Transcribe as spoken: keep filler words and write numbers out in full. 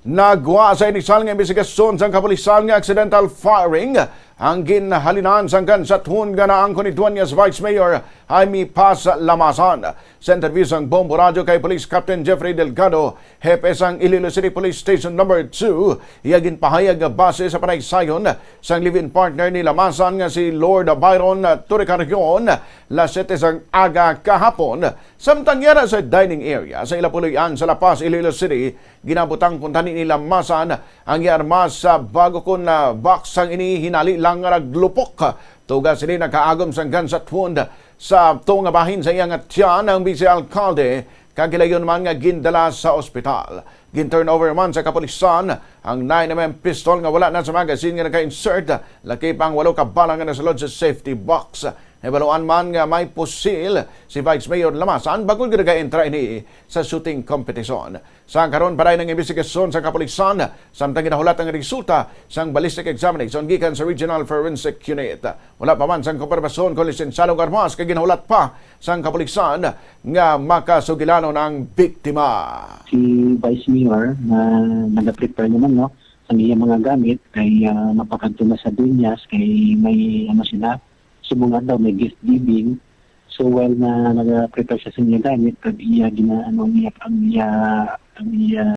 Nagwa sa inisal nga imbestigasyon sang kapulisan nga accidental firing ang ginhalinan sang gunshot wound nga naangkon ni Dueñas Vice Mayor Jaime Paz Lamasan. Sa interview sang Bombo Radyo kay Police Captain Jeffrey Delgado, hepe sang Iloilo City Police Station Number Two, iya ginpahayag nga base sa panaysayon sang live-in partner ni Lamasan nga si Lord Byron Torrecarion, las siete sang aga kahapon, samtang yara sa dining area sa ila puloy-an sa La Paz, Iloilo City, ginabutang kuntani ni Lamasan ang iya armas sa bago kon, ah, box sang ini hinali lang nga naglupok. Tuga sini nakaagom sang gunshot wound sa tuo nga bahin sa iya nga tiyan ang vice alkalde, kag gilayon man nga gindala sa ospital. Gin-turnover man sa kapulisan ang nine M M pistol nga wala na sa magazine nga naka-insert, lakip ang walo ka bala nga nasulod sa safety box. Nahibaluan man nga may pusil si Vice Mayor Lamasan bangod nga nagaentra ini sa shooting competition. Sa karon, paray ang imbestigasyon sa kapulisan, samtang ginahulat ang resulta sang ballistic examination gikan sa Regional Forensic Unit. Wala pa man sang kumpirmasyon kon lisensyado nga armas kay ginahulat pa sang kapulisan nga makasugilanon ang biktima. Si Vice Mayor na nag-prepare naman, no, sa iya mga gamit kay, ah, mapakadto na sa Dueñas kay may, ano, sila, subong adlaw may gift giving. So, while na nag-prepare siya sa iya gamit, pag iya gina-, ano, iya, ang iya, ang iya